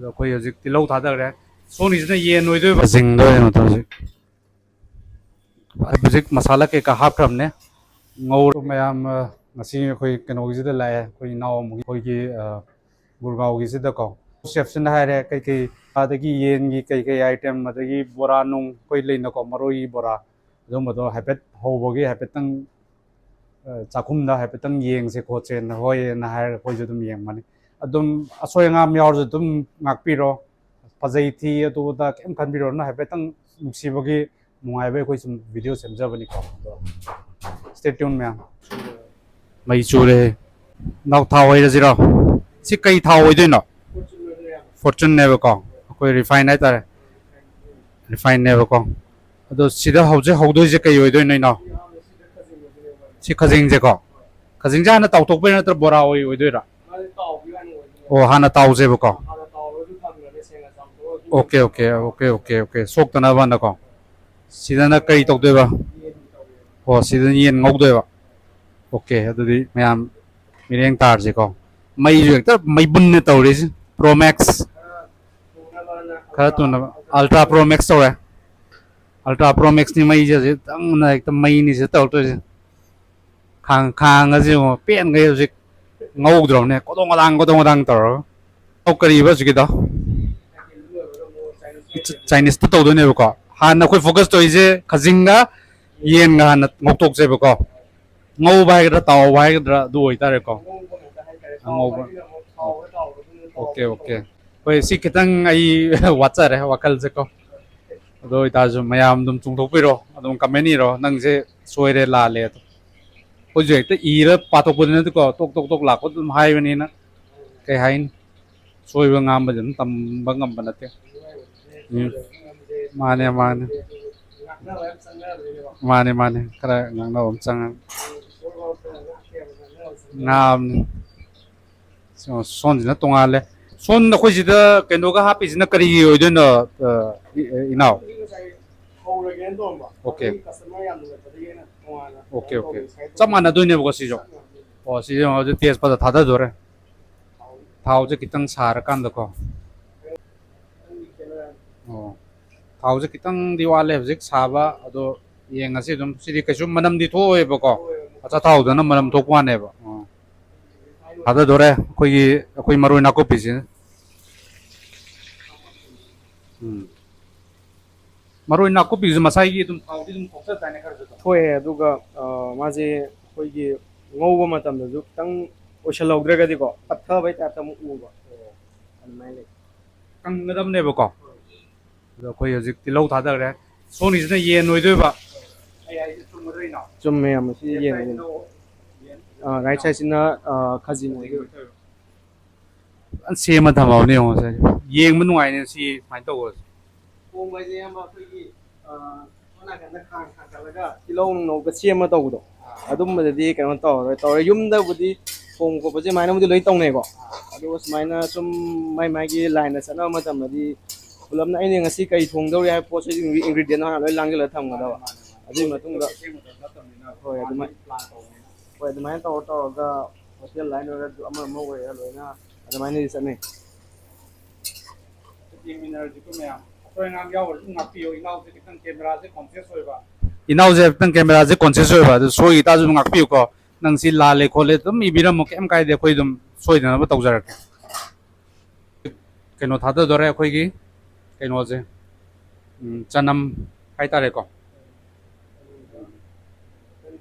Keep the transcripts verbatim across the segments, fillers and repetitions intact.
ꯑꯗꯣ ꯑꯩꯈꯣꯏ ꯍꯧꯖꯤꯛ ꯇꯤꯜꯍꯧ ꯊꯥꯗꯈ꯭ꯔꯦ꯫ ꯁꯣꯝꯒꯤꯁꯤꯅ ꯌꯦꯟ ꯑꯣꯏꯗꯣꯏꯕ꯫ ꯁꯤꯡꯗꯣꯏꯅꯦ ꯃꯇꯝ ꯍꯧꯖꯤꯛ꯫ ꯑꯩ ꯍꯧꯖꯤꯛ ꯃꯁꯥꯂꯥ ꯀꯩꯀꯥ ꯍꯥꯞꯈ꯭ꯔꯕꯅꯦ꯫ ꯉꯧꯔꯣ ꯃꯌꯥꯝ꯫ ꯑ, ꯉꯁꯤ ꯑꯩꯈꯣꯏ ꯀꯩꯅꯣꯒꯤꯁꯤꯗ ꯂꯥꯛꯑꯦ, ꯑꯩꯈꯣꯏ ꯏꯅꯥꯎ ꯑꯃꯒꯤ, ꯑꯩꯈꯣꯏꯒꯤ, ꯑ, ꯒꯨꯔꯒꯥꯎꯒꯤꯁꯤꯗꯀꯣ꯫ ꯆꯦꯐꯁꯤꯅ ꯍꯥꯏꯔꯦ ꯀꯩꯀꯩ, ꯑꯗꯒꯤ ꯌꯦꯟꯒꯤ ꯀꯩꯀꯩ ꯑꯥꯏꯇꯦꯝ, ꯑꯗꯒꯤ ꯕꯣꯔꯥ ꯅꯨꯡ, ꯑꯩꯈꯣꯏ ꯂꯩꯅꯀꯣ, ꯃꯔꯣꯏꯒꯤ ꯕꯣꯔꯥ, ꯑꯗꯨꯝꯕꯗꯣ ꯍꯥꯏꯐꯦꯠ ꯍꯧꯕꯒꯤ ꯍꯥꯏꯐꯦꯠꯇꯪ, ꯑ, ꯆꯥꯛꯈꯨꯝꯗ ꯍꯥꯏꯐꯦꯠꯇꯪ ꯌꯦꯡꯁꯦ ꯈꯣꯠꯁꯦꯅ, ꯍꯣꯏꯅ ꯍꯥꯏꯔꯒ ꯑꯩꯈꯣꯏꯁꯨ ꯑꯗꯨꯝ ꯌꯦꯡꯕꯅꯤ꯫ ꯑꯗꯨꯝ ꯑꯁꯣꯏ ꯑꯉꯥꯝ ꯌꯥꯎꯔꯁꯨ ꯑꯗꯨꯝ ꯉꯥꯛꯄꯤꯔꯣ꯫ ꯐꯖꯩ ꯊꯤ ꯑꯗꯨ ꯑꯗꯥ ꯀꯩꯝ ꯈꯟꯕꯤꯔꯨꯔꯅꯨ, ꯍꯥꯏꯐꯦꯠꯇꯪ ꯅꯨꯡꯁꯤꯕꯒꯤ, ꯅꯨꯡꯉꯥꯏꯕꯒꯤ ꯑꯩꯈꯣꯏ ꯁꯨꯝ ꯚꯤꯗꯤꯑꯣ ꯁꯦꯝꯖꯕꯅꯤꯀꯣ꯫ ꯑꯗꯣ stay tuned ꯃꯌꯥꯝ꯫ ꯃꯩ ꯆꯨꯔꯦ꯫ ꯅꯥꯎ, ꯊꯥꯎ ꯍꯩꯔꯁꯤꯔꯣ? ꯁꯤ ꯀꯩ ꯊꯥꯎ ꯑꯣꯏꯗꯣꯏꯅꯣ? ꯐꯣꯔꯆꯨꯟꯅꯦꯕꯀꯣ, ꯑꯩꯈꯣꯏ ꯔꯤꯐꯥꯏꯟ ꯍꯥꯏꯇꯥꯔꯦ, ꯔꯤꯐꯥꯏꯟꯅꯦꯕꯀꯣ꯫ ꯑꯗꯣ ꯁꯤꯗ ꯍꯧꯖꯤꯛ ꯍꯧꯗꯣꯏꯁꯦ ꯀꯩ ꯑꯣꯏꯗꯣꯏꯅꯣ, ꯏꯅꯥꯎ? ꯁꯤ ꯈꯖꯤꯡꯁꯦꯀꯣ, ꯈꯖꯤꯡꯁꯦ ꯍꯥꯟꯅ ꯇꯥꯎꯊꯣꯛꯄꯩ ꯅꯠꯇ꯭ꯔ ꯕꯣꯔꯥ ꯑꯣꯏ ꯑꯣꯏꯗꯣꯏꯔꯥ? ꯑꯣ, ꯍꯥꯟꯅ ꯇꯥꯎꯁꯦꯕꯀꯣ꯫ Okay, okay, okay, okay, okay, ꯁꯣꯛꯇꯅꯕꯅꯀꯣ꯫ ꯁꯤꯗꯅ ꯀꯔꯤ ꯇꯧꯗꯣꯏꯕ? ꯑꯣ, ꯁꯤꯗꯅ ꯌꯦꯟ ꯉꯧꯗꯣꯏꯕ꯫ ꯑꯣꯀꯦ, ꯑꯗꯨꯗꯤ ꯃꯌꯥꯝ ꯃꯤꯠꯌꯦꯡ ꯇꯥꯔꯁꯤꯀꯣ꯫ ꯃꯩꯁꯨ ꯍꯦꯛꯇ ꯃꯩꯕꯨꯟꯅ ꯇꯧꯔꯤꯁꯤ꯫ ꯄ꯭ꯔꯣ ꯃꯦꯛꯁ ꯈꯔ ꯊꯨꯅꯕ ꯑꯜꯇ꯭ꯔꯥ ꯄ꯭ꯔꯣ ꯃꯦꯛꯁ ꯇꯧꯔꯦ꯫ ꯑꯜꯇ꯭ꯔꯥ ꯄ꯭ꯔꯣ ꯃꯦꯛꯁꯅꯤ ꯃꯩꯁꯦ ꯍꯧꯖꯤꯛ ꯇꯪꯅ ꯍꯦꯛꯇ ꯃꯩꯅꯤ ꯁꯤꯗ ꯇꯧꯔꯛꯇꯣꯏꯁꯦ꯫ ꯈꯥꯡ-, ꯈꯥꯡꯒꯁꯦ ꯌꯦꯡꯉꯣ, ꯄꯦꯟꯈꯩ ꯍꯧꯖꯤꯛ ꯉꯧꯗ꯭ꯔꯕꯅꯦ, ꯀꯣꯗꯣꯡ ꯀꯗꯥꯡ, ꯀꯣꯗꯣꯡ ꯀꯗꯥꯡ ꯇꯧꯔꯒ꯫ ꯑꯧ, ꯀꯔꯤꯕ ꯍꯧꯖꯤꯛꯀꯤꯗꯣ? ꯆ-, ꯆꯥꯏꯅꯤꯁꯇ ꯇꯧꯗꯣꯏꯅꯦꯕꯀꯣ꯫ ꯍꯥꯟꯅ ꯑꯩꯈꯣꯏ ꯐꯣꯀꯁ ꯇꯧꯔꯤꯁꯦ ꯈꯥꯖꯤꯡꯒ ꯌꯦꯟꯒ ꯍꯥꯟꯅ ꯉꯧꯊꯣꯛꯁꯦꯕꯀꯣ꯫ ꯉꯧꯕ ꯍꯥꯏꯒꯗ꯭ꯔꯥ, ꯇꯥꯎꯕ ꯍꯥꯏꯒꯗ꯭ꯔꯥ, ꯑꯗꯨ ꯑꯣꯏꯇꯥꯔꯦꯀꯣ꯫ ꯑꯉꯧꯕ꯫ Okay, okay. ꯍꯣꯏ, ꯁꯤ ꯈꯤꯇꯪ ꯑꯩ ꯋꯥꯠꯆꯔꯦ ꯋꯥꯈꯜꯁꯦꯀꯣ꯫ ꯑꯗꯨ ꯑꯣꯏꯇꯥꯔꯁꯨ ꯃꯌꯥꯝ ꯑꯗꯨꯝ ꯆꯣꯡꯊꯣꯛꯄꯤꯔꯣ, ꯑꯗꯨꯝ ꯀꯃꯦꯟ ꯏꯔꯣ, ꯅꯪꯁꯦ ꯁꯣꯏꯔꯦ, ꯂꯥꯜꯂꯦ ꯑꯗꯣ꯫ ꯑꯩꯈꯣꯏꯁꯨ ꯍꯦꯛꯇ ꯏꯔ ꯄꯥꯊꯣꯛꯄꯗꯤ ꯅꯠꯇꯦꯀꯣ, ꯇꯣꯛ ꯇꯣꯛ ꯇꯣꯛ ꯂꯥꯛꯄ ꯑꯗꯨꯝ ꯍꯥꯏꯕꯅꯤꯅ꯫ ꯀꯩ ꯍꯥꯏꯅꯤ? ꯁꯣꯏꯕ ꯉꯥꯝꯕꯁꯦ ꯑꯗꯨꯝ ꯇꯝꯕ ꯉꯝꯕ ꯅꯠꯇꯦ꯫ ꯎꯝ꯫ ꯃꯥꯅꯦ, ꯃꯥꯅꯦ꯫ ꯃꯥꯅꯦ, ꯃꯥꯅꯦ꯫ ꯈꯔ ꯉꯥꯡꯅꯕ ꯑꯃ ꯆꯪꯉꯅꯤ꯫ ꯉꯥꯕꯅꯤ꯫ ꯁꯣ-, ꯁꯣꯝꯁꯤꯅ ꯇꯣꯉꯥꯜꯂꯦ꯫ ꯁꯣꯝ ꯅꯈꯣꯏꯁꯤꯗ ꯀꯩꯅꯣꯒ ꯍꯥꯞꯄꯤꯁꯤꯅ ꯀꯔꯤꯒꯤ ꯑꯣꯏꯗꯣꯏꯅꯣ, ꯑ, ꯏ-, ꯏꯅꯥꯎ? ꯑꯣꯀꯦ꯫ Okay, okay. ꯆꯞ ꯃꯥꯟꯅꯗꯣꯏꯅꯦꯕꯀꯣ ꯁꯤꯁꯨ? ꯑꯣ, ꯁꯤꯁꯨ ꯍꯧꯖꯤꯛ ꯇꯦꯖꯄꯇ ꯊꯥꯗꯗꯣꯔꯦ꯫ ꯊꯥꯎꯁꯦ ꯈꯤꯇꯪ ꯁꯥꯔꯀꯥꯟꯗꯀꯣ꯫ ꯑꯣ, ꯊꯥꯎꯁꯦ ꯈꯤꯇꯪꯗꯤ ꯋꯥꯠꯂꯦ ꯍꯧꯖꯤꯛ ꯁꯥꯕ, ꯑꯗꯣ ꯌꯦꯡꯉꯁꯤ ꯑꯗꯨꯝ꯫ ꯁꯤꯗꯤ ꯀꯩꯁꯨ ꯃꯅꯝꯗꯤ ꯊꯣꯛꯑꯣꯏꯕꯀꯣ, ꯑꯆꯥꯊꯥꯎꯗꯨꯅ ꯃꯅꯝ ꯊꯣꯛꯄ ꯋꯥꯅꯦꯕ꯫ ꯑꯣ, ꯊꯥꯗꯗꯣꯔꯦ ꯑꯩꯈꯣꯏꯒꯤ, ꯑꯩꯈꯣꯏ ꯃꯔꯣꯏ ꯅꯥꯀꯨꯞꯄꯤꯁꯦ꯫ ꯎꯝ꯫ ꯃꯔꯣꯏ ꯅꯥꯀꯨꯞꯄꯤꯁꯨ ꯃꯁꯥꯏꯒꯤ ꯑꯗꯨꯝ ꯊꯥꯎꯗꯤ ꯑꯗꯨꯝ ꯊꯣꯛꯆ ꯇꯥꯏꯅꯦ ꯈꯔꯁꯨ ꯑꯗꯨꯝ꯫ ꯊꯣꯛꯑꯦ, ꯑꯗꯨꯒ, ꯑ, ꯃꯥꯁꯦ ꯑꯩꯈꯣꯏꯒꯤ ꯉꯧꯕ ꯃꯇꯝꯗꯁꯨ ꯈꯤꯇꯪ ꯑꯣꯏꯁꯜꯍꯧꯗ꯭ꯔꯒꯗꯤꯀꯣ, ꯄꯠꯊꯕꯩ ꯇꯥꯏꯞꯇ ꯑꯃꯨꯛ ꯎꯕ꯫ ꯑꯗꯨꯃꯥꯏꯅ ꯂꯩ꯫ ꯀꯪꯒꯗꯕꯅꯦꯕꯀꯣ꯫ ꯑꯗꯣ ꯑꯩꯈꯣꯏ ꯍꯧꯖꯤꯛ ꯇꯤꯜꯍꯧ ꯊꯥꯗꯈ꯭ꯔꯦ꯫ ꯁꯣꯝꯒꯤꯁꯤꯅ ꯌꯦꯟ ꯑꯣꯏꯗꯣꯏꯕ꯫ ꯑꯩ ꯍꯥꯏꯁꯦ ꯆꯨꯝꯃꯗ꯭ꯔꯣ, ꯏꯅꯥꯎ? ꯆꯨꯝꯃꯦ, ꯌꯥꯝ ꯃꯁꯤ ꯌꯦꯟ ꯑꯣꯏꯗꯣꯏꯅꯦ꯫ ꯑꯥ, right side ꯁꯤꯅ, ꯑꯥ, ꯈꯥꯖꯤꯡ ꯑꯣꯏꯗꯣꯏꯕ꯫ ꯐꯖꯅ ꯁꯦꯝꯃ ꯊꯝꯃꯕꯅꯦ ꯌꯦꯡꯉꯣ ꯁꯦ꯫ ꯌꯦꯡꯕ ꯅꯨꯡꯉꯥꯏꯅꯦ ꯁꯤ ꯁꯨꯃꯥꯏꯅ ꯇꯧꯕꯁꯦ꯫ ꯊꯣꯡꯕ ꯍꯥꯏꯁꯦ ꯑꯌꯥꯝꯕ ꯑꯩꯈꯣꯏꯒꯤ, ꯑ, ꯁꯣꯝ ꯅꯥꯀꯟꯗ ꯈꯥꯡ ꯊꯥꯡꯒꯠꯂꯒ ꯇꯤꯜꯍꯧ ꯅꯨꯡ ꯉꯧꯕ ꯁꯦꯝꯃ ꯇꯧꯕꯗꯣ, ꯑꯗꯨꯝꯕꯗꯗꯤ ꯀꯩꯅꯣ ꯇꯧꯔꯔꯣꯏ꯫ ꯇꯧꯔꯦ, ꯌꯨꯝꯗꯕꯨꯗꯤ ꯊꯣꯡꯕ ꯈꯣꯠꯄꯁꯦ ꯑꯗꯨꯃꯥꯏꯅꯕꯨꯗꯤ ꯂꯣꯏ ꯇꯧꯅꯩꯀꯣ꯫ ꯑꯗꯨꯒ ꯁꯨꯃꯥꯏꯅ ꯁꯨꯝ ꯃꯥꯏ ꯃꯥꯏꯒꯤ ꯂꯥꯏꯟꯗ ꯆꯠꯅꯕ ꯃꯇꯝꯗꯗꯤ ꯄꯨꯂꯞꯅ ꯑꯩꯅ ꯉꯁꯤ ꯀꯔꯤ ꯊꯣꯡꯗꯧꯔꯤ ꯍꯥꯏꯕ ꯄꯣꯠꯁꯦ ingredient ꯍꯥꯟꯅ ꯂꯣꯏ ꯂꯥꯡꯁꯤꯜꯂꯒ ꯊꯝꯒꯗꯕ꯫ ꯑꯗꯨꯒꯤ ꯃꯇꯨꯡꯗ, ꯍꯣꯏ, ꯑꯗꯨꯃꯥꯏꯅ, ꯍꯣꯏ, ꯑꯗꯨꯃꯥꯏꯅ ꯇꯧꯔ ꯇꯧꯔꯒ ꯍꯣꯇꯦꯜ ꯂꯥꯏꯟ ꯑꯣꯏꯔꯁꯨ ꯑꯃ ꯑꯃ ꯑꯣꯏꯔꯦ ꯂꯣꯏꯅ ꯑꯗꯨꯃꯥꯏꯅꯗꯤ ꯆꯠꯅꯩ꯫ ꯌꯦꯡꯃꯤꯟꯅꯔꯁꯤꯀꯣ ꯃꯌꯥꯝ꯫ ꯑꯁꯣꯏ ꯑꯉꯥꯝ ꯌꯥꯎꯔꯁꯨ ꯉꯥꯛꯄꯤꯌꯨ꯫ ꯏꯅꯥꯎꯁꯦ ꯈꯤꯇꯪ camera ꯁꯦ conscious ꯑꯣꯏꯕ꯫ ꯏꯅꯥꯎꯁꯦ ꯈꯤꯇꯪ camera ꯁꯦ conscious ꯑꯣꯏꯕ, ꯑꯗꯨ ꯁꯣꯏꯈꯤ ꯇꯥꯔꯁꯨ ꯑꯗꯨꯝ ꯉꯥꯛꯄꯤꯌꯨꯀꯣ꯫ ꯅꯪ ꯁꯤ ꯂꯥꯜꯂꯦ ꯈꯣꯠꯂꯦ ꯑꯗꯨꯝ ꯏꯕꯤꯔꯝꯃꯣ, ꯀꯩꯝ ꯀꯥꯏꯗꯦ, ꯑꯩꯈꯣꯏ ꯑꯗꯨꯝ ꯁꯣꯏꯗꯅꯕ ꯇꯧꯖꯔꯛꯀꯦ꯫ ꯀꯩꯅꯣ ꯊꯥꯗꯗꯣꯔꯦ ꯑꯩꯈꯣꯏꯒꯤ ꯀꯩꯅꯣꯁꯦ, ꯎꯝ, ꯆꯅꯝ ꯍꯥꯏꯇꯥꯔꯦꯀꯣ꯫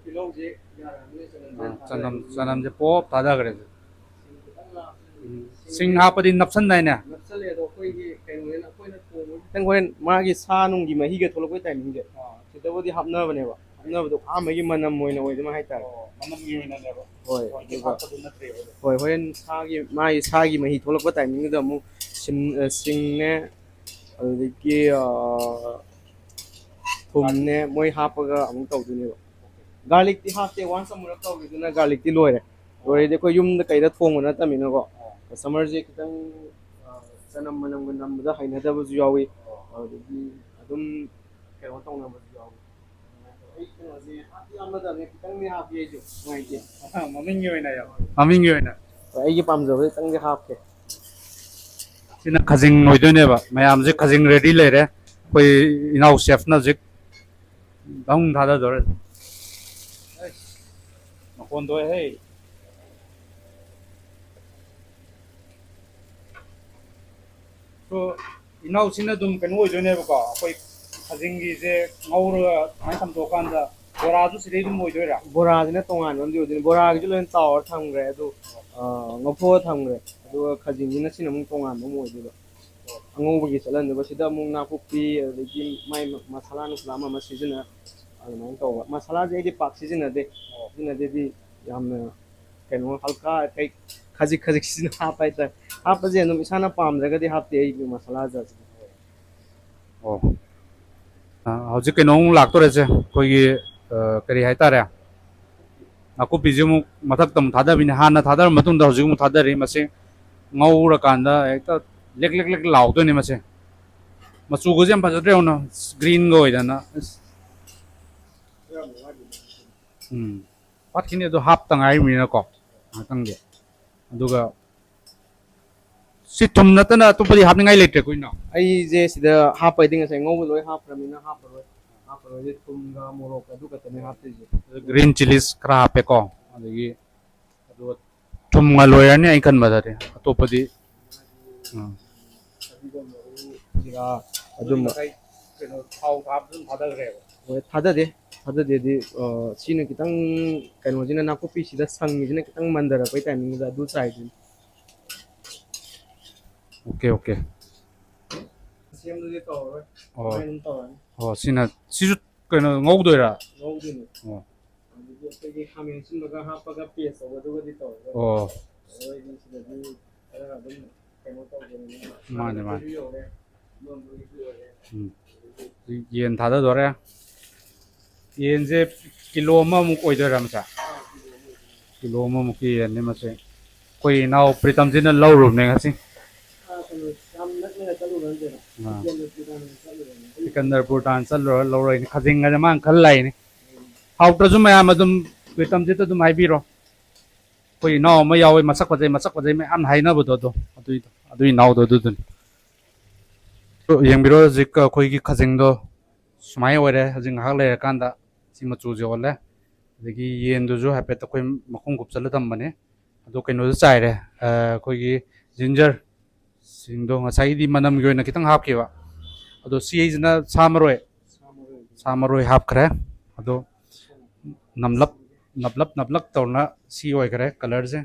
ꯇꯤꯜꯍꯧꯁꯦ ꯌꯥꯔꯕꯅꯤꯅ ꯆꯅꯝꯁꯦ ꯑꯥ, ꯊꯥꯗꯔꯦ꯫ ꯆꯅꯝ, ꯆꯅꯝꯁꯦ ꯄꯣꯞ ꯊꯥꯗꯈ꯭ꯔꯦ꯫ ꯁꯤꯡ ꯈꯤꯇꯪ ꯍꯥꯞꯄꯅꯤ꯫ ꯎꯝ, ꯁꯤꯡ ꯁꯤꯡꯁꯦ ꯍꯥꯞꯄꯗꯤ ꯅꯞꯁꯟꯗꯥꯏꯅꯦ? ꯅꯞꯁꯜꯂꯦ, ꯑꯗꯣ ꯑꯩꯈꯣꯏꯒꯤ ꯀꯩꯅꯣꯅꯤꯅ ꯑꯩꯈꯣꯏꯅ ꯊꯣꯡꯕ ꯈꯤꯇꯪ ꯍꯣꯔꯦꯟ ꯃꯥꯒꯤ ꯁꯥ ꯅꯨꯡꯒꯤ ꯃꯍꯤꯒ ꯊꯣꯛꯂꯛꯄꯩ timing ꯁꯦ, ꯑꯥ, ꯁꯤꯗꯕꯨꯗꯤ ꯍꯥꯞꯅꯕꯅꯦꯕ꯫ ꯍꯥꯞꯅꯕꯗꯣ ꯑꯍꯥꯟꯕꯒꯤ ꯃꯅꯝ ꯑꯣꯏꯅ ꯑꯣꯏꯗꯣꯏꯅ ꯍꯥꯏꯇꯥꯔꯦ꯫ ꯑꯣ, ꯃꯅꯝꯒꯤ ꯑꯣꯏꯅꯅꯦꯕ꯫ ꯍꯣꯏ, ꯍꯧꯖꯤꯛ ꯑꯗꯨꯒ ꯍꯥꯞꯄꯗꯨ ꯅꯠꯇ꯭ꯔꯦꯕ꯫ ꯍꯣꯏ, ꯍꯣꯔꯦꯟ ꯁꯥꯒꯤ, ꯃꯥꯒꯤ ꯁꯥꯒꯤ ꯃꯍꯤ ꯊꯣꯛꯂꯛꯄ timing ꯗꯨꯗ ꯑꯃꯨꯛ ꯁꯤꯡ-, ꯑ, ꯁꯤꯡꯅꯦ, ꯑꯗꯨꯗꯒꯤ, ꯑ, ꯊꯨꯝꯅꯦ, ꯃꯣꯏ ꯍꯥꯞꯄꯒ ꯑꯃꯨꯛ ꯇꯧꯗꯣꯏꯅꯦꯕ꯫ Garlic ꯇꯤ ꯍꯥꯞꯇꯦ, once ꯑꯃꯨꯔꯛ ꯇꯧꯈꯤꯗꯨꯅ garlic ꯇꯤ ꯂꯣꯏꯔꯦ꯫ ꯂꯣꯏꯔꯗꯤ ꯑꯩꯈꯣꯏ ꯌꯨꯝꯗ ꯀꯩꯗ ꯊꯣꯡꯕ ꯅꯠꯇꯕꯅꯤꯅꯀꯣ, customer ꯁꯦ ꯈꯤꯇꯪ, ꯑ, ꯆꯅꯝ ꯃꯅꯝꯒ ꯅꯝꯕꯗ ꯍꯩꯅꯗꯕꯁꯨ ꯌꯥꯎꯏ꯫ ꯑꯗꯨꯗꯒꯤ ꯑꯗꯨꯝ ꯀꯩꯅꯣ ꯇꯧꯅꯕꯁꯨ ꯌꯥꯎꯏ꯫ ꯑꯩ ꯀꯩꯅꯣꯁꯦ ꯍꯥꯞꯇꯤ ꯍꯥꯞꯅꯗꯕꯅꯦ, ꯈꯤꯇꯪꯗꯤ ꯍꯥꯞꯄꯤ ꯑꯩꯁꯨ, ꯅꯨꯡꯉꯥꯏꯇꯦ꯫ ꯃꯃꯤꯡꯒꯤ ꯑꯣꯏꯅ ꯌꯥꯝ꯫ ꯃꯃꯤꯡꯒꯤ ꯑꯣꯏꯅ꯫ ꯍꯣꯏ, ꯑꯩꯒꯤ ꯄꯥꯝꯖꯕ ꯈꯤꯇꯪꯗꯤ ꯍꯥꯞꯀꯦ꯫ ꯁꯤꯅ ꯈꯖꯤꯡ ꯑꯣꯏꯗꯣꯏꯅꯦꯕ꯫ ꯃꯌꯥꯝꯁꯦ ꯈꯖꯤꯡ ready ꯂꯩꯔꯦ꯫ ꯑꯩꯈꯣꯏ ꯏꯅꯥꯎ chefꯅ ꯍꯧꯖꯤꯛ ꯗꯪ ꯊꯥꯗꯗꯧꯔꯦ꯫ ꯑꯩꯁ, ꯃꯈꯣꯟ ꯊꯣꯛꯑꯦꯍꯦ꯫ So, ꯏꯅꯥꯎꯁꯤꯅ ꯑꯗꯨꯝ ꯀꯩꯅꯣ ꯑꯣꯏꯗꯣꯏꯅꯦꯕꯀꯣ, ꯑꯩꯈꯣꯏ ꯈꯖꯤꯡꯒꯤꯁꯦ ꯉꯧꯔꯒ ꯁꯨꯃꯥꯏꯅ ꯊꯝꯗꯣꯛꯑꯀꯥꯟꯗ ꯕꯣꯔꯥꯁꯨ ꯁꯤꯗꯩ ꯑꯗꯨꯝ ꯑꯣꯏꯗꯣꯏꯔꯥ? ꯕꯣꯔꯥꯁꯤꯅ ꯇꯣꯉꯥꯟꯕ ꯑꯃꯗꯤ ꯑꯣꯏꯗꯣꯏꯅꯤ, ꯕꯣꯔꯥꯒꯤꯁꯨ ꯂꯣꯏꯅ ꯇꯥꯎꯔ ꯊꯝꯈ꯭ꯔꯦ, ꯑꯗꯨ, ꯑ, ꯉꯧꯊꯣꯛꯑ ꯊꯝꯈ꯭ꯔꯦ, ꯑꯗꯨꯒ ꯈꯖꯤꯡꯁꯤꯅ ꯁꯤꯅ ꯑꯃꯨꯛ ꯇꯣꯉꯥꯟꯕ ꯑꯃ ꯑꯣꯏꯗꯣꯏꯕ꯫ ꯑꯉꯧꯕꯒꯤ ꯆꯠꯍꯟꯗꯣꯏꯕ꯫ ꯁꯤꯗ ꯑꯃꯨꯛ ꯅꯥꯀꯨꯞꯄꯤ, ꯑꯗꯒꯤ ꯃꯥꯏ ꯃꯁꯥꯂꯥ ꯅꯨꯡꯁꯥꯂꯥ ꯑꯃ ꯑꯃ ꯁꯤꯖꯤꯟꯅ, ꯑꯗꯨꯃꯥꯏꯅ ꯇꯧꯕ꯫ ꯃꯁꯥꯂꯥꯁꯦ ꯑꯩꯗꯤ ꯄꯥꯛ ꯁꯤꯖꯤꯟꯅꯗꯦ꯫ ꯁꯤꯖꯤꯟꯅꯗꯦꯗꯤ ꯌꯥꯝꯅ ꯀꯩꯅꯣ ꯍꯜꯀꯥ ꯀꯩ ꯈꯖꯤꯛ ꯈꯖꯤꯛ ꯁꯤꯖꯤꯟꯅ ꯍꯥꯞꯄ ꯍꯥꯏꯇꯥꯔꯦ꯫ ꯍꯥꯞꯄꯁꯦ ꯑꯗꯨꯝ ꯏꯁꯥꯅ ꯄꯥꯝꯗ꯭ꯔꯒꯗꯤ ꯍꯥꯞꯇꯦ ꯑꯩꯗꯤ ꯃꯁꯥꯂꯥ ꯖꯥꯠꯁꯤꯗꯤ꯫ ꯑꯣ꯫ ꯑ, ꯍꯧꯖꯤꯛ ꯀꯩꯅꯣꯃꯨꯛ ꯂꯥꯛꯇꯣꯔꯦꯁꯦ꯫ ꯑꯩꯈꯣꯏꯒꯤ, ꯑ, ꯀꯔꯤ ꯍꯥꯏꯇꯥꯔꯦ? ꯅꯥꯀꯨꯞꯄꯤꯁꯦ ꯑꯃꯨꯛ ꯃꯊꯛꯇ ꯑꯃꯨꯛ ꯊꯥꯗꯕꯤꯅꯦ꯫ ꯍꯥꯟꯅ ꯊꯥꯗꯔ ꯃꯇꯨꯡꯗ ꯍꯧꯖꯤꯛ ꯑꯃꯨꯛ ꯊꯥꯗꯔꯤ꯫ ꯃꯁꯤ ꯉꯧꯔꯀꯥꯟꯗ ꯍꯦꯛꯇ ꯂꯦꯛ ꯂꯦꯛ ꯂꯦꯛ ꯂꯥꯎꯗꯣꯏꯅꯦ ꯃꯁꯦ꯫ ꯃꯆꯨꯒꯁꯦ ꯌꯥꯝ ꯐꯖꯗ꯭ꯔꯦ, ꯌꯦꯡꯉꯨꯅ꯫ ꯒ꯭ꯔꯤꯟꯒ ꯑꯣꯏꯗꯅ꯫ ꯑꯁ꯫ ꯎꯝ꯫ ꯋꯥꯠꯈꯤꯅꯤ, ꯑꯗꯣ ꯍꯥꯞꯇ ꯉꯥꯏꯔꯤꯕꯅꯤꯅꯀꯣ, ꯉꯥꯏꯍꯥꯛꯇꯪꯗꯤ꯫ ꯑꯗꯨꯒ ꯁꯤ ꯊꯨꯝ ꯅꯠꯇꯅ ꯑꯇꯣꯞꯄꯗꯤ ꯍꯥꯞꯅꯤꯡꯉꯥꯏ ꯂꯩꯇ꯭ꯔꯦꯀꯣ, ꯏꯅꯥꯎ? ꯑꯩꯁꯦ ꯁꯤꯗ ꯍꯥꯞꯄꯩꯗꯤ ꯉꯁꯥꯏ ꯉꯧꯕ ꯂꯣꯏ ꯍꯥꯞꯈ꯭ꯔꯕꯅꯤꯅ ꯍꯥꯞꯄꯔꯣꯏ꯫ ꯍꯥꯞꯄꯔꯣꯏꯁꯦ ꯊꯨꯝꯒ ꯃꯣꯔꯣꯛꯀ ꯑꯗꯨ ꯈꯛꯇꯅꯦ ꯍꯥꯞꯇꯣꯏꯁꯦ꯫ Green chillies ꯈꯔ ꯍꯥꯞꯄꯦꯀꯣ, ꯑꯗꯒꯤ ꯑꯗꯨꯒ ꯊꯨꯝꯒ ꯂꯣꯏꯔꯅꯤ ꯑꯩ ꯈꯟꯕꯗꯗꯤ꯫ ꯑꯇꯣꯞꯄꯗꯤ, ꯑꯥ꯫ ꯐꯗꯤꯒꯣꯝ ꯃꯔꯨ, ꯖꯤꯔꯥ, ꯑꯗꯨꯝꯕ꯫ ꯉꯁꯥꯏ ꯀꯩꯅꯣ ꯊꯥꯎ ꯍꯥꯞꯄ ꯑꯗꯨꯝ ꯊꯥꯗꯈ꯭ꯔꯦꯕ? ꯍꯣꯏ, ꯊꯥꯗꯗꯦ꯫ ꯊꯥꯗꯗꯦꯗꯤ, ꯑ, ꯁꯤꯅ ꯈꯤꯇꯪ, ꯀꯩꯅꯣꯁꯤꯅ, ꯅꯥꯀꯨꯞꯄꯤꯁꯤꯗ ꯁꯪꯉꯤꯁꯤꯅ ꯈꯤꯇꯪ ꯃꯟꯊꯔꯛꯄꯩ timingꯗ ꯑꯗꯨ ꯆꯥꯏꯗꯣꯏꯅꯤ꯫ OK, OK꯫ ꯁꯦꯝꯗꯨꯗꯤ ꯇꯧꯔꯔꯣꯏ꯫ ꯑꯣ꯫ ꯑꯗꯨꯃꯥꯏꯅ ꯑꯗꯨꯝ ꯇꯧꯔꯅꯤ꯫ ꯑꯣ, ꯁꯤꯅ, ꯁꯤꯁꯨ ꯀꯩꯅꯣ ꯉꯧꯗꯣꯏꯔꯥ? ꯉꯧꯗꯣꯏꯅꯦ꯫ ꯑꯣ꯫ ꯑꯗꯒꯤ ꯑꯩꯈꯣꯏꯒꯤ ꯈꯥꯃꯦꯟ ꯑꯁꯤꯟꯕꯒ ꯍꯥꯞꯄꯒ paste ꯇꯧꯕꯗꯨꯒꯗꯤ ꯇꯧꯔꯔꯣꯏ꯫ ꯑꯣ꯫ ꯑꯩꯈꯣꯏꯒꯤ ꯁꯤꯗꯗꯤ ꯈꯔ ꯑꯗꯨꯝ ꯀꯩꯅꯣ ꯇꯧꯕꯅꯤꯅ꯫ ꯃꯥꯅꯦ, ꯃꯥꯅꯦ꯫ ꯌꯧꯔꯦ꯫ ꯎꯝ꯫ ꯌꯦꯟ ꯊꯥꯗꯗꯣꯔꯦ꯫ ꯌꯦꯟꯁꯦ ꯀꯤꯂꯣ ꯑꯃꯃꯨꯛ ꯑꯣꯏꯗꯣꯏꯔꯥ, ꯃꯆꯥ? ꯀꯤꯂꯣ ꯑꯃꯃꯨꯛꯀꯤ ꯌꯦꯟꯅꯤ ꯃꯁꯦ꯫ ꯑꯩꯈꯣꯏ ꯏꯅꯥꯎ ꯄ꯭ꯔꯤꯇꯝꯁꯤꯅ ꯂꯧꯔꯨꯕꯅꯦ ꯉꯁꯤ꯫ ꯑꯥ, ꯀꯩꯅꯣ, ꯌꯥꯝ ꯅꯛꯅ ꯆꯠꯂꯨꯕ ꯅꯠꯇꯦꯗ꯫ ꯑꯥ꯫ ꯁꯤꯀꯟꯗꯔꯄꯨꯔ ꯇꯥꯟꯅ ꯆꯠꯂꯨꯕꯅꯦ꯫ ꯁꯤꯀꯟꯗꯔꯄꯨꯔ ꯇꯥꯟꯅ ꯆꯠꯂꯨꯔ ꯂꯧꯔꯛꯏꯅꯦ꯫ ꯈꯖꯤꯡ ꯍꯥꯏꯅ ꯃꯥꯅ ꯈꯜ ꯂꯥꯛꯏꯅꯦ꯫ ꯍꯥꯎꯇ꯭ꯔꯁꯨ ꯃꯌꯥꯝ ꯑꯗꯨꯝ ꯄ꯭ꯔꯤꯇꯝꯁꯤꯗ ꯑꯗꯨꯝ ꯍꯥꯏꯕꯤꯔꯣ꯫ ꯑꯩꯈꯣꯏ ꯏꯅꯥꯎ ꯑꯃ ꯌꯥꯎꯋꯦ, ꯃꯁꯛ ꯐꯖꯩ, ꯃꯁꯛ ꯐꯖꯩ ꯃꯌꯥꯝ ꯍꯥꯏꯅꯕꯗꯣ, ꯑꯗꯣ ꯑꯗꯨꯏꯗꯣ꯫ ꯑꯗꯨꯏ ꯏꯅꯥꯎꯗꯣ ꯑꯗꯨꯗꯨꯅꯤ꯫ ꯑꯗꯣ ꯌꯦꯡꯕꯤꯔꯣ, ꯍꯧꯖꯤꯛ ꯑꯩꯈꯣꯏꯒꯤ ꯈꯖꯤꯡꯗꯣ ꯁꯨꯃꯥꯏꯅ ꯑꯣꯏꯔꯦ꯫ ꯍꯧꯖꯤꯛ ꯉꯥꯏꯍꯥꯛ ꯂꯩꯔꯀꯥꯟꯗ ꯁꯤ ꯃꯆꯨꯁꯦ ꯑꯣꯜꯂꯦ꯫ ꯑꯗꯒꯤ ꯌꯦꯟꯗꯨꯁꯨ ꯍꯥꯏꯐꯦꯠ ꯑꯩꯈꯣꯏ ꯃꯈꯨꯝ ꯀꯨꯞꯁꯜꯂ ꯊꯝꯕꯅꯦ꯫ ꯑꯗꯣ ꯀꯩꯅꯣꯁꯨ ꯆꯥꯏꯔꯦ, ꯑ, ꯑꯩꯈꯣꯏꯒꯤ ꯖꯤꯟꯖꯔ ꯁꯤꯡꯗꯣ ꯉꯁꯥꯏꯒꯤꯗꯤ ꯃꯅꯝꯒꯤ ꯑꯣꯏꯅ ꯈꯤꯇꯪ ꯍꯥꯞꯈꯤꯕ꯫ ꯑꯗꯣ ꯁꯤ ꯑꯩꯁꯤꯅ ꯁꯥ ꯃꯔꯣꯏ, ꯁꯥ ꯃꯔꯣꯏ ꯍꯥꯞꯈ꯭ꯔꯦ꯫ ꯑꯗꯣ ꯅꯝꯂꯞ ꯅꯞꯂꯞ ꯅꯞꯂꯞ ꯇꯧꯅ ꯁꯤ ꯑꯣꯏꯈ꯭ꯔꯦ ꯀꯂꯔꯁꯦ꯫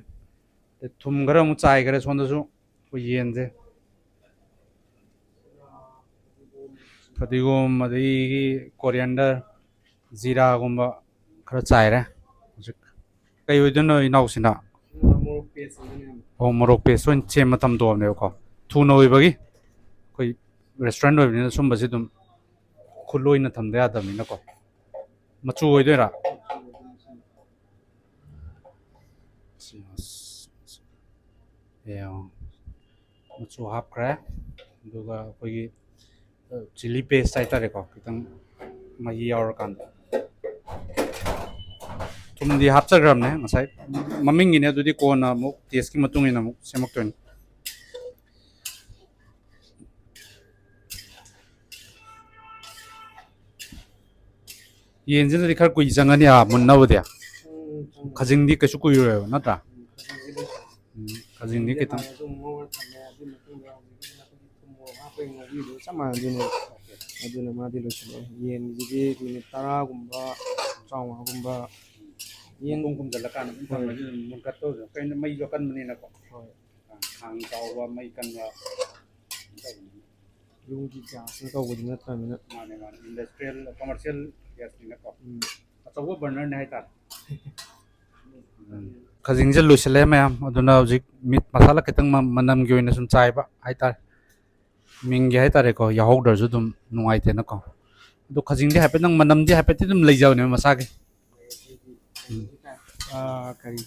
ꯑꯗꯩ ꯊꯨꯝ ꯈꯔ ꯑꯃꯨꯛ ꯆꯥꯏꯈ꯭ꯔꯦ ꯁꯣꯝꯗꯁꯨ ꯑꯩꯈꯣꯏ ꯌꯦꯟꯁꯦ꯫ ꯐꯗꯤꯒꯣꯝ, ꯑꯗꯒꯤ ꯀꯣꯔꯤꯌꯦꯟꯗꯔ, ꯖꯤꯔꯥꯒꯨꯝꯕ ꯈꯔ ꯆꯥꯏꯔꯦ꯫ ꯍꯧꯖꯤꯛ ꯀꯩ ꯑꯣꯏꯗꯣꯏꯅꯣ ꯏꯅꯥꯎꯁꯤꯅ? ꯃꯣꯔꯣꯛ ꯄꯦꯁ ꯑꯣꯏꯗꯣꯏꯅꯦ꯫ ꯑꯣ, ꯃꯣꯔꯣꯛ ꯄꯦꯁ ꯑꯣꯏꯅ ꯁꯦꯝꯃ ꯊꯝꯗꯣꯛꯑꯕꯅꯦꯕꯀꯣ꯫ ꯊꯨꯅ ꯑꯣꯏꯕꯒꯤ꯫ ꯑꯩꯈꯣꯏ ꯔꯦꯁꯇꯨꯔꯦꯟ ꯑꯣꯏꯕꯅꯤꯅ ꯁꯨꯝꯕꯁꯤ ꯑꯗꯨꯝ ꯈꯨꯠꯂꯣꯏꯅ ꯊꯝꯗ ꯌꯥꯗꯕꯅꯤꯅꯀꯣ꯫ ꯃꯆꯨ ꯑꯣꯏꯗꯣꯏꯔꯥ? ꯌꯦꯡꯉꯣ꯫ ꯃꯆꯨ ꯍꯥꯞꯈ꯭ꯔꯦ꯫ ꯑꯗꯨꯒ ꯑꯩꯈꯣꯏꯒꯤ, ꯑ, ꯆꯤꯂꯤ ꯄꯦꯁ ꯍꯥꯏꯇꯥꯔꯦꯀꯣ, ꯈꯤꯇꯪ ꯃꯍꯤ ꯌꯥꯎꯔꯀꯥꯟꯗ꯫ ꯊꯨꯝꯗꯤ ꯍꯥꯞꯆꯈ꯭ꯔꯕꯅꯦ ꯉꯁꯥꯏ, ꯃꯃꯤꯡꯒꯤꯅꯦ꯫ ꯑꯗꯨꯗꯤ ꯀꯣꯟꯅ ꯑꯃꯨꯛ ꯇꯦꯁꯀꯤ ꯃꯇꯨꯡ ꯏꯟꯅ ꯑꯃꯨꯛ ꯁꯦꯝꯃꯛꯇꯣꯏꯅꯤ꯫ ꯌꯦꯟꯁꯤꯅꯗꯤ ꯈꯔ ꯀꯨꯏ ꯆꯪꯉꯅꯤ, ꯑꯥ, ꯃꯨꯟꯅꯕꯗꯤ꯫ ꯎꯝ, ꯆꯪꯉꯅꯤ꯫ ꯈꯖꯤꯡꯗꯤ ꯀꯩꯁꯨ ꯀꯨꯏꯔꯣꯏꯕ, ꯅꯠꯇ꯭ꯔꯥ? ꯎꯝ, ꯈꯖꯤꯡꯗꯤ ꯂꯣꯏꯁꯤꯜꯂꯦ꯫ ꯎꯝ, ꯈꯖꯤꯡꯗꯤ ꯈꯖꯤꯡꯁꯦ ꯈꯤꯇꯪ ꯍꯥꯟꯅꯁꯨ ꯑꯃꯨꯛ ꯉꯧꯔ ꯊꯝꯃꯦ꯫ ꯑꯗꯨꯒꯤ ꯃꯇꯨꯡꯗ ꯍꯧꯖꯤꯛꯀꯤ ꯑꯩꯈꯣꯏꯒꯤ ꯊꯨꯝ ꯃꯣꯔꯣꯛ ꯍꯥꯞꯄꯒꯤ ꯉꯧꯕꯤꯗꯨꯒ ꯆꯞ ꯃꯥꯟꯅꯗꯣꯏꯅꯦꯕ꯫ ꯑꯗꯨꯅ ꯃꯥꯗꯤ ꯂꯣꯏꯁꯤꯜꯂꯦ꯫ ꯌꯦꯟꯒꯤꯁꯤꯗꯤ ꯃꯤꯅꯤꯠ ꯇꯔꯥꯒꯨꯝꯕ, ꯇꯔꯥꯃꯉꯥꯒꯨꯝꯕ꯫ ꯌꯦꯟ ꯃꯈꯣꯡ ꯈꯨꯝꯖꯤꯜꯂꯀꯥꯟꯗ ꯑꯗꯨꯝ ꯍꯣꯏ꯫ ꯊꯝꯃꯗꯤ ꯑꯗꯨꯝ ꯃꯨꯟꯈꯠꯇꯧꯕ꯫ ꯀꯩꯅꯣ, ꯃꯩꯁꯨ ꯑꯀꯟꯕꯅꯤꯅꯀꯣ꯫ ꯍꯣꯏ꯫ ꯈꯥꯡ ꯆꯥꯎꯕ, ꯃꯩ ꯀꯟꯕ꯫ ꯌꯨꯝꯒꯤ ꯒ꯭ꯌꯥꯁꯅ ꯇꯧꯕꯗꯤ ꯅꯠꯇ꯭ꯔꯕꯅꯤꯅ꯫ ꯃꯥꯅꯦ, ꯃꯥꯅꯦ꯫ ꯏꯟꯗꯁꯇ꯭ꯔꯤꯌꯦꯜ, ꯀꯃꯔꯁꯤꯌꯦꯜ ꯒ꯭ꯌꯥꯁꯅꯤꯅꯀꯣ꯫ ꯎꯝ꯫ ꯑꯆꯧꯕ ꯕꯔꯅꯔꯅꯦ ꯍꯥꯏꯇꯥꯔꯦ꯫ ꯎꯝ꯫ ꯈꯖꯤꯡꯁꯦ ꯂꯣꯏꯁꯤꯜꯂꯦ ꯃꯌꯥꯝ꯫ ꯑꯗꯨꯅ ꯍꯧꯖꯤꯛ ꯃꯤꯠ ꯃꯁꯥꯂꯥ ꯈꯤꯇꯪ ꯃ-, ꯃꯅꯝꯒꯤ ꯑꯣꯏꯅ ꯁꯨꯝ ꯆꯥꯏꯕ ꯍꯥꯏꯇꯥꯔꯦ꯫ ꯃꯤꯡꯒꯤ ꯍꯥꯏꯇꯥꯔꯦꯀꯣ, ꯌꯥꯎꯍꯧꯗ꯭ꯔꯁꯨ ꯑꯗꯨꯝ ꯅꯨꯡꯉꯥꯏꯇꯦꯅꯀꯣ꯫ ꯑꯗꯣ ꯈꯖꯤꯡꯗꯤ ꯍꯥꯏꯐꯦꯠꯇꯪ ꯃꯅꯝꯗꯤ ꯍꯥꯏꯐꯦꯠꯇꯤ ꯑꯗꯨꯝ ꯂꯩꯖꯕꯅꯦꯕ ꯃꯁꯥꯒꯤ꯫ ꯎꯝ꯫ ꯑꯥ, ꯀꯔꯤ,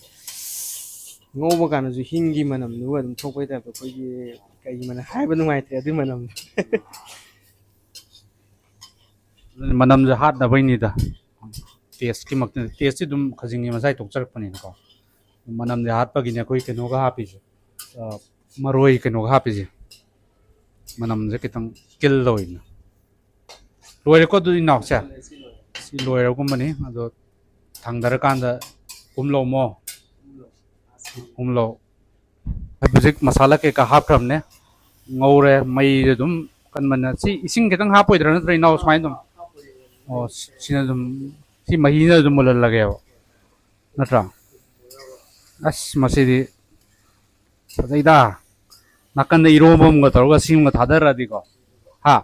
ꯉꯧꯕ ꯀꯥꯟꯗꯁꯨ ꯍꯤꯡꯒꯤ ꯃꯅꯝꯗꯨꯒ ꯑꯗꯨꯝ ꯊꯣꯛꯄꯩ ꯇꯥꯏꯞꯇ, ꯑꯩꯈꯣꯏꯒꯤ ꯀꯩꯒꯤ ꯃꯅꯝ ꯍꯥꯏꯕ ꯅꯨꯡꯉꯥꯏꯇ꯭ꯔꯦ ꯑꯗꯨꯏ ꯃꯅꯝꯗꯣ꯫ ꯑꯗꯨꯅ ꯃꯅꯝꯁꯦ ꯍꯥꯠꯅꯕꯩꯅꯤꯗ, ꯇꯦꯁꯀꯤꯃꯛꯇ꯫ ꯇꯦꯁꯇꯤ ꯑꯗꯨꯝ ꯈꯖꯤꯡꯒꯤ ꯃꯁꯥꯏ ꯊꯣꯛꯆꯔꯛꯄꯅꯤꯅꯀꯣ꯫ ꯃꯅꯝꯁꯦ ꯍꯥꯠꯄꯒꯤꯅꯦ ꯑꯩꯈꯣꯏ ꯀꯩꯅꯣꯒ ꯍꯥꯞꯄꯤꯁꯦ, ꯑ, ꯃꯔꯣꯏ ꯀꯩꯅꯣꯒ ꯍꯥꯞꯄꯤꯁꯦ, ꯃꯅꯝꯁꯦ ꯈꯤꯇꯪ ꯀꯤꯜ ꯇꯧꯋꯤꯅ꯫ ꯂꯣꯏꯔꯦꯀꯣ ꯑꯗꯨꯗꯤ ꯏꯅꯥꯎꯁꯦ? ꯁꯤ ꯂꯣꯏꯔꯒꯨꯝꯕꯅꯤ꯫ ꯑꯗꯣ ꯊꯥꯡꯗꯔꯀꯥꯟꯗ ꯀꯨꯝꯂꯧꯃꯣ꯫ ꯀꯨꯝꯂꯧ꯫ ꯍꯧꯖꯤꯛ ꯃꯁꯥꯂꯥ ꯀꯩꯀꯥ ꯍꯥꯞꯈ꯭ꯔꯕꯅꯦ꯫ ꯉꯧꯔꯦ꯫ ꯃꯩꯁꯦ ꯑꯗꯨꯝ ꯀꯟꯃꯟꯅ꯫ ꯁꯤ ꯏꯁꯤꯡ ꯈꯤꯇꯪ ꯍꯥꯞꯄꯣꯏꯗ꯭ꯔꯥ, ꯅꯠꯇ꯭ꯔ ꯏꯅꯥꯎ ꯁꯨꯃꯥꯏꯅ ꯑꯗꯨꯝ? ꯑꯣ, ꯁꯤꯅ ꯑꯗꯨꯝ, ꯁꯤ ꯃꯍꯤꯅ ꯑꯗꯨꯝ ꯃꯨꯜꯍꯜꯂꯒꯦꯕ, ꯅꯠꯇ꯭ꯔꯥ? ꯑꯁ, ꯃꯁꯤꯗꯤ ꯐꯖꯩꯗ꯫ ꯅꯥꯀꯟꯗ ꯏꯔꯣꯝꯕ ꯑꯃꯒ ꯇꯧꯔꯒ ꯁꯤꯃꯒ ꯊꯥꯗꯔꯛꯑꯗꯤꯀꯣ꯫ ꯍꯥ?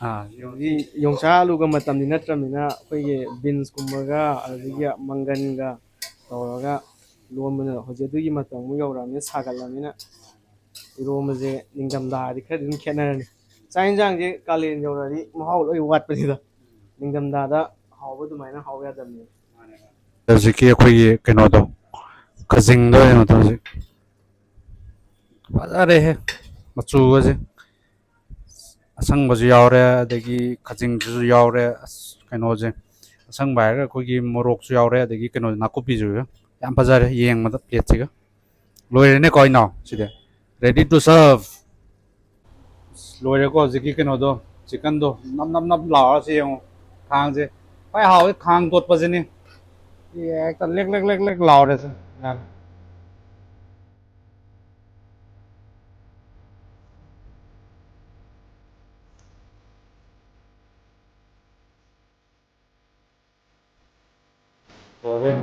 ꯑꯥ, ꯍꯧꯖꯤꯛ ꯌꯣꯡꯆꯥꯛ ꯑꯂꯨꯒ ꯃꯇꯝꯗꯤ ꯅꯠꯇ꯭ꯔꯕꯅꯤꯅ, ꯑꯩꯈꯣꯏꯒꯤ ꯕꯤꯟꯁꯀꯨꯝꯕꯒ ꯑꯗꯒꯤ ꯃꯪꯒꯟꯒ ꯇꯧꯔꯒ ꯂꯣꯟꯕꯅ ꯍꯧꯖꯤꯛ ꯑꯗꯨꯒꯤ ꯃꯇꯝ ꯑꯃꯨꯛ ꯌꯧꯔꯛꯑꯕꯅꯤꯅ, ꯁꯥꯒꯠꯂꯕꯅꯤꯅ ꯏꯔꯣꯝꯕꯁꯦ ꯅꯤꯡꯊꯝꯊꯥꯗꯤ ꯈꯔꯗꯤ ꯑꯗꯨꯝ ꯈꯦꯠꯅꯔꯅꯤ꯫ ꯆꯥꯛ ꯌꯦꯟꯁꯥꯡꯁꯦ ꯀꯥꯂꯦꯟ ꯌꯧꯔꯛꯑꯗꯤ ꯃꯍꯥꯎ ꯂꯣꯏ ꯋꯥꯠꯄꯅꯤꯗ꯫ ꯅꯤꯡꯊꯝꯊꯥꯗ ꯍꯥꯎꯕ ꯑꯗꯨꯃꯥꯏꯅ ꯍꯥꯎ ꯌꯥꯗꯕꯅꯦ꯫ ꯍꯧꯖꯤꯛꯀꯤ ꯑꯩꯈꯣꯏꯒꯤ ꯀꯩꯅꯣꯗꯣ, ꯈꯖꯤꯡꯗꯣ ꯌꯦꯡꯉꯣ ꯍꯧꯖꯤꯛ꯫ ꯐꯖꯔꯦꯍꯦ ꯃꯆꯨꯒꯁꯦ꯫ ꯑꯁꯪꯕꯁꯨ ꯌꯥꯎꯔꯦ, ꯑꯗꯒꯤ ꯈꯖꯤꯡꯗꯨꯁꯨ ꯌꯥꯎꯔꯦ꯫ ꯑꯁ, ꯀꯩꯅꯣꯁꯦ, ꯑꯁꯪꯕ ꯍꯥꯏꯔꯒ ꯑꯩꯈꯣꯏꯒꯤ ꯃꯣꯔꯣꯛꯁꯨ ꯌꯥꯎꯔꯦ, ꯑꯗꯒꯤ ꯀꯩꯅꯣ, ꯅꯥꯀꯨꯞꯄꯤꯁꯨ ꯌꯥꯎꯔꯦ꯫ ꯌꯥꯝ ꯐꯖꯔꯦ ꯌꯦꯡꯕꯗ ꯄ꯭ꯂꯦꯠꯁꯤꯒ꯫ ꯂꯣꯏꯔꯦꯅꯦꯀꯣ ꯏꯅꯥꯎ ꯁꯤꯗꯤ? Ready to serve꯫ ꯂꯣꯏꯔꯦꯀꯣ ꯍꯧꯖꯤꯛꯀꯤ ꯀꯩꯅꯣꯗꯣ, ꯆꯤꯛꯀꯟꯗꯣ ꯅꯞ ꯅꯞ ꯅꯞ ꯂꯥꯎꯔꯁꯤ ꯌꯦꯡꯉꯣ꯫ ꯈꯥꯡꯁꯦ ꯈ꯭ꯋꯥꯏ ꯍꯥꯎꯋꯤ, ꯈꯥꯡ ꯇꯣꯠꯄꯁꯤꯅꯤ꯫ ꯍꯦꯛꯇ ꯂꯦꯛ ꯂꯦꯛ ꯂꯦꯛ ꯂꯦꯛ ꯂꯥꯎꯔꯦꯁꯦ꯫ ꯌꯥꯔꯦ꯫ ꯂꯣꯏꯔꯦ꯫